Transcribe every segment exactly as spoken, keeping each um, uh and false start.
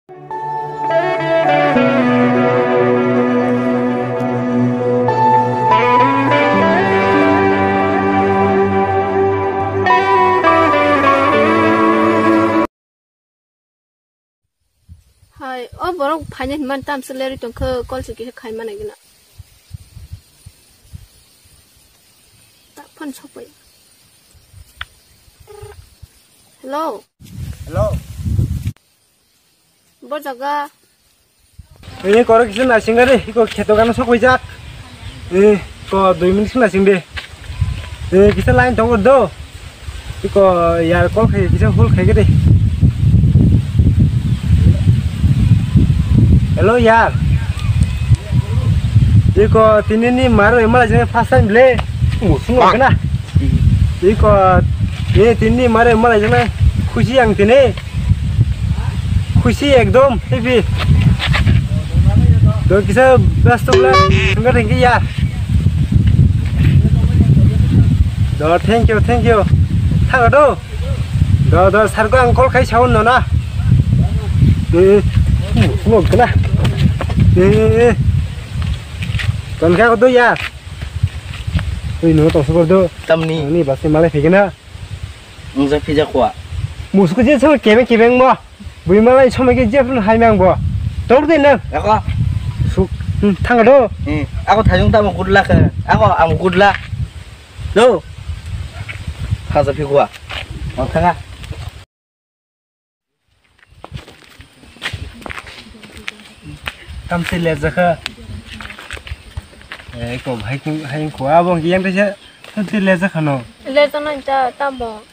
Hai, o borok phaina hinmani tamsa lerwi tongkha, call se kisa khaima nai gana. Tak phone sokpai. Hello. Hello. Bo jaga. Ini koro kisa nasing gari, iko kheto gana sok wijak. Eh, ko dui minit sing nasing de. Eh, kisa line tongo do. Iko yar call khai, kisa hold khai gede. Hello yar. Iko tini ni maro emala jene first time le. Musung kena. Iko, eh, tini maro emala jene khusi ang tini. Khusi ekdom, happy. Do kisa best of luck. Tengka tengki ya. Do, thank you, thank you. Thank you do. Do, do, sir ko ang call khai saun no na. Eh, mo kena. Eh, tengka do ya. Ui, no to super do. Tamni. Ni basi malai phikena. Wngja phija khua. Musuku je sal kebeng kebeng mo. Bui malai somai ke jephru hai mang bo. Tor de nang. Ako. Suk. Hmm, thang do. Hmm. Ako thajung tamo gudla khe. Ako am gudla. Do. Haja phi khua. Mo thanga. Tamsi lerjakha. Eh, ko hai ku, hai ku abo yang kaisa tamsi lerjakha no. Lerjakna ta tamo.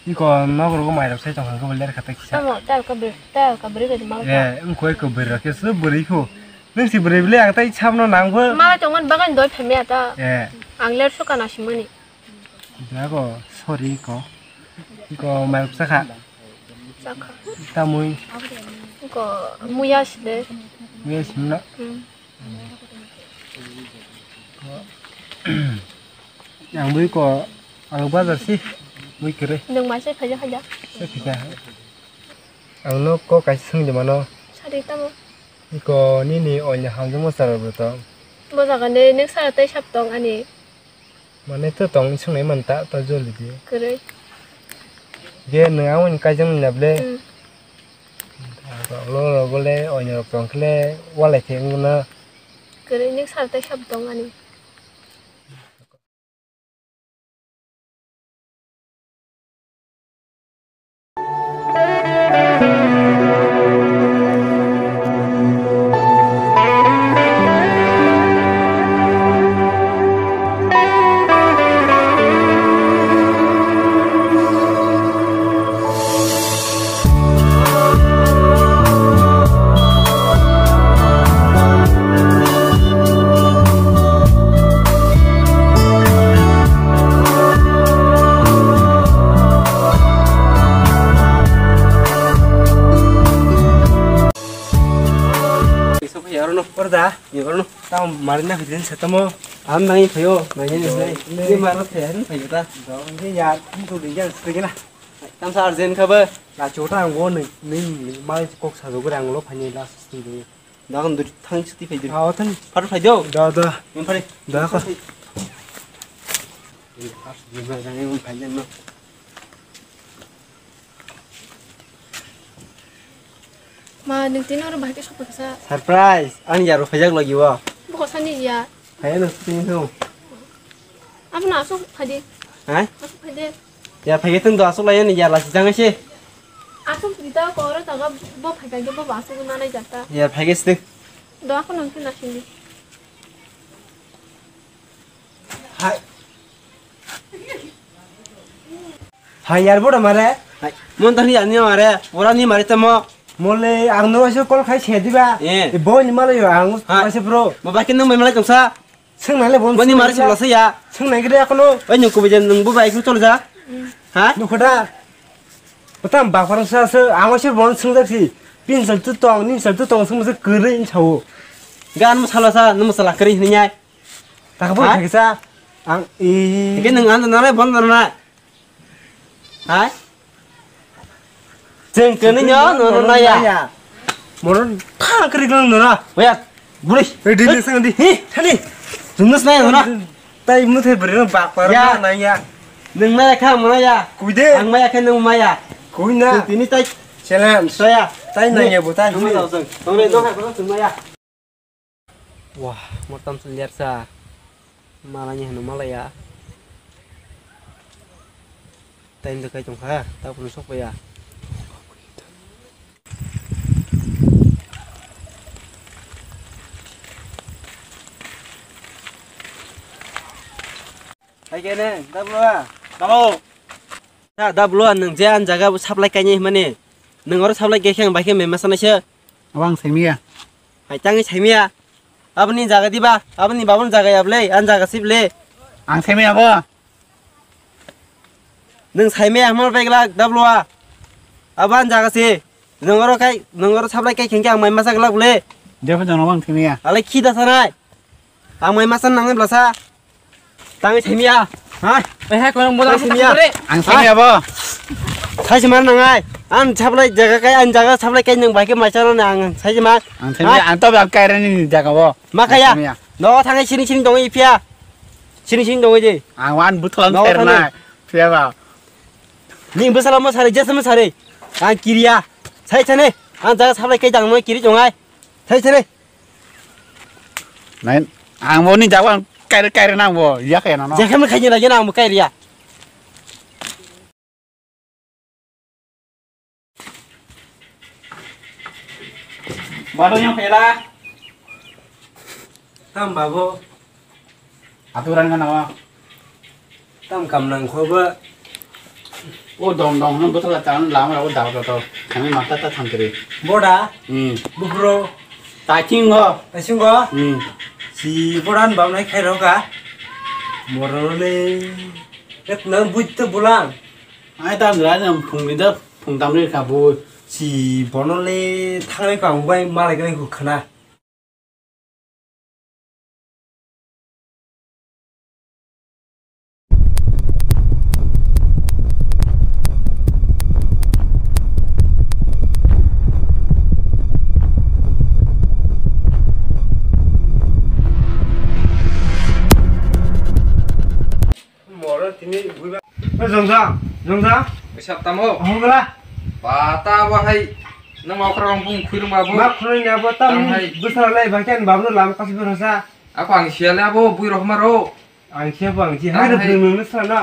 Iko nokrogo mairok sai tongkha ko lerkha ta kisa. Tamo ta ka ber, ta ka ber ber mal. Eh, ungkoi ko ber ke su beri ko. Nung si beri bele ang tai chamno nang bo. Mala tongman bagan doi phamya ta. Eh. Ang ler suka na simani. Dago, sorry ko. Ko mairok sakha. Sakha. Tamui. Ko muya sile. Muya simna. Hmm. Ang bui ko ang bazar si bui kere. Nung mai sai phaja phaja. Sai phaja. Ang no ko kaisa sung di mano. Sari tamo. Iko nini onya hamjamo sara bo tong. Bo jaga ne nek sara tai sap tong ani. Mane to tong sung nai man ta to joli di. Kere. Ge nung ang wani kaijang ni nable. Hmm. Lo lo bole onya rok tong kle walai the nguna. Kere nek sara tai sap tong ani. Orda, ni orno. Tamo marina hidin setamo. Am nai phayo, nai nai nai. Ni maro phayo, ni phayo ta. Ni yar, ni to dia, segena. Tamsa urgent kha ba? La chota ang go ni, ni, ni mai kok sa do grang lo phani la sting do. Da kan dur thang siti phai dur. Ah, thang. Phar phai do. Da, da. Ni phai. Da ka. Ni phai ni phai no. Ma, nung tini oro bahai khe sopha kasa. Surprise! Ani yaro phaijak logi o. Bo sani ya. Phai no sini no. Abo no asuk phai de. Hai? Asuk phai de. Ya phai tung do asuk lai ni ya la si jang se. Asuk di ta ko oro ta ga bo phai ka bo asuk na nai jata. Ya phai ge sini. Do ako nung tin asini. Hai. Hai yar boda mare. Hai. Mon tani ani mare, ora ni mare tamo. Mole ang no waisa call khai se diba. Eh. E boy ni malayo ang Hai. waisa bro. Mo bakin nang mai malai tongsa. Seng nai le bon. Boni mare sula saya. Seng nai gede akono. Oi nung kubijan nung bo bai ku tol ja. Ha? Nukhoda. Otam bakhorang sa se ang waisa bon seng jak si. Pin sal tu tong, nin sal tu tong seng se kere in chao. Gan mo sala sa, nung mo sala kere ni nyai. Takabo Hai? thaksa ang i. Ke nung an na bon na. Hai? Jeng kene nyo no no na ya. Moron tha kri glang nora. Oya, buri. Ready ne sang di. Hi, thani. Jumnas nai nora. Tai muthe bri no bak par Ya. na nai ya. Nung nai kha mona ya. Kuide. Ang maya khe nung maya. Kuina. Tini tai. Challenge. Saya. Tai nai ya butai. Nung nai dong kha ko nung maya. Wah, mortam seliar sa. Malani hanu malaya. Time da kai tongkha, ta punu sokpaya. Hai kene, da bro. Tamo. Da, da bro, nung je an jaga supply kainai himani. Nung oro supply kai khe ang bai khe mema sanai se. Abang saimiya. Hai tangwi saimiya. Aboni jaga diba? Aboni babon jaga yablei, an jaga siblei. Ang saimiya bo. Nung saimiya hamar begla dabloa. Aban jaga si. Nung oro kai, nung oro supply kai khengke ang mai masa glak bole. Jepho jono ang saimiya. Alai khi da sanai. Ang mai masa nangnai blasa. Tangwi saimiya. Ha? Eh, hai, kono moda Tangwi saimiya. Ang saimiya bo. Saisi man nangai. An supply jaga kai, an jaga supply kai nung bai khe mai chano na ang saisi man. Ang saimiya, ang to bak kai rani jaga bo. Ma kaya. Ang saimiya. No thangai sini sini dong ipia. Sini sini dong je. Ang wan butholam No, thangai. Terna. Pia ba. Ning bwsala mo sari, jesa mo sari. Ang kiriya. Sai chane. Ang jaga supply kai jang no kiri jongai. Sai chane. Nain, ang bo ni jago ang kaire kaire nang bo, ya kaya nang no. Jekhem khaini lagi nang bo kairiya. Bado yang pela. Tam babo. Aturan kana wa. Tam kam nang kho ba. O dom dom no botol ta lama o dal to to. Kami mata ta tham kri. Boda. Hmm. Bubro. Ta ching go. Ta ching go. Hmm. Si bodan bam nai khai roka. Morole. Et na buj to bulang. Ai tam ra nam phung ni da phung tam ri kha bu. Si bonole thangai ka bai malai kai khu khana. Moro tini buiba. O Jongja, Jongja. Bisa tamo? Hongla. Bata bahai. Nang okra rong bung khuirung babu. Ma khuirung ya bo tam Tam hai. Bwsarok lai ba khe ani babu no lama kasi bwrasa. Ako ang siya le abo bui rok maro. Ang siya bo ang siya. Tam Hai hai. Bwrwi nung sala na.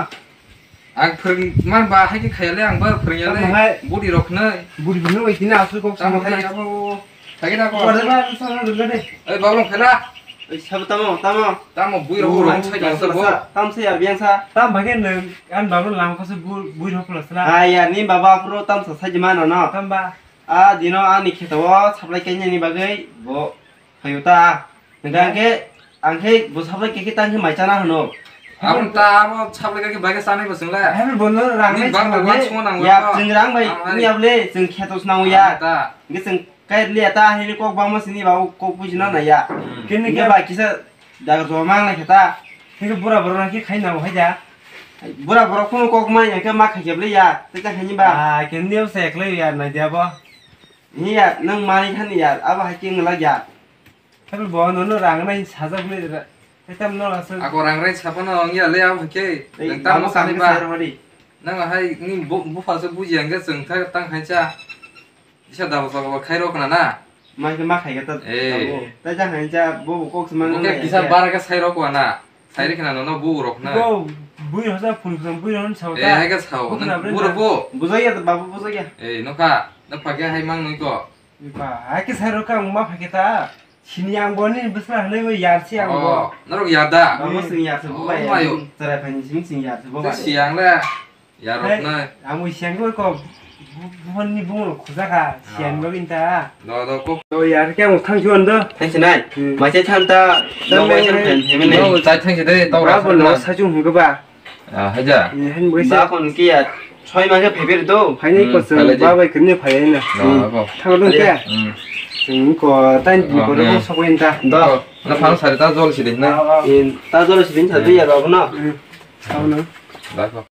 Ang phwrwng man ba hai khe khaya le ang ba phwrwng ya le. Tam hai. Budi rok nai. Budi bwrwi nung bai tini aswk kok Tam sama hai khna. Abo. Thagi da ko. Oi, babu long phela. Oi, sabo tamo, tamo. Tamo bui rok rong sai sa. Tam se yar biang sa. Tam bage nung an babu lang ko se bui rok phela sala. Ah, ya ni baba pro tam sa sai jima no no. Tam ba. Ah, dino ani kheto o supply kenya ni bagwi bo phayo ta. Nang ke ang khe bo supply ke ke tang khe mai chana hano. Abo ta abo supply ke bage sanai bo sung le. Hai bo no rang Ni bang bo wan sungo nang Ya, jing rang bai. Ni able jing kheto snang ya. Ta. Nge jing Kai liya ta hini kok bangma sini ba kok bujina na ya. Hmm. Kini ke ba kisa daga joma na kita. Kini bura bura na ki khai na hai ja. Bura bura kuno kok mai ya ke ma khai ke ya. Te ta khai ni ba. Ah, kini se ekle ya na dia bo. Ni ya nang mani khan ya aba hai king la ya. Tapi bo no no rang nai saja bule. Etam no asal. Ako rang rai sapa no ong ya le abo ke. Nang tamo sani ba. Nang hai ni bu bu phasa buji ang ke seng thai tang hai cha. Isa dabo sabo khai rok na na. Ma ke ma khai ta. Eh. Ta ja hai cha bo kok sima. Oke kisa bara ke sai rok wa na. Sai ri khna no no bu rok na. Bo bui hosa phun kham bui ron sao ta. Eh hai ke sao. Bu ro bo. Bujai ya babu bujai ya. Eh no kha. Na phage hai mang nui ko. Ba, hai ke sai rok ang ma phake ta. Sini ang bo ni bwsla hanai bo yar si ang bo. Oh, norok yar da? Ba, bo sing yar se bo Oh, bai. Mayo. Chara phani sing sing yar se bo Te bai. Siang le. Yar rok Hai, nai. Ang bo siang ko ko. Buhon ni bungo khuja kha. Siang Oh. Bo inta. Do do ko. To yar ke ang thang chuan do. Thang si nai. Hmm. Ma che than ta. Tam Lo bai mai thang hai. Thang hemen No, nai. Chai thang si dei, tau Ba ra bo thang no na. Sa chung hu ba. Ah, haja. Ni hen bo Ba se. Kon ki ya. Choi ma ke phebir do. Phai ni Hmm, ko se phalai di. Ba bai kini phai na. No, Hmm. Ako. Thang do ke. Hmm. Sing ko tan ni Oh, ko hmm. Ko so ko inta. Do. Na phang sari ta jol si de na. Ah, ah. In ta jol si din ta do ya ba na. Hmm. Sao na. Ba ko.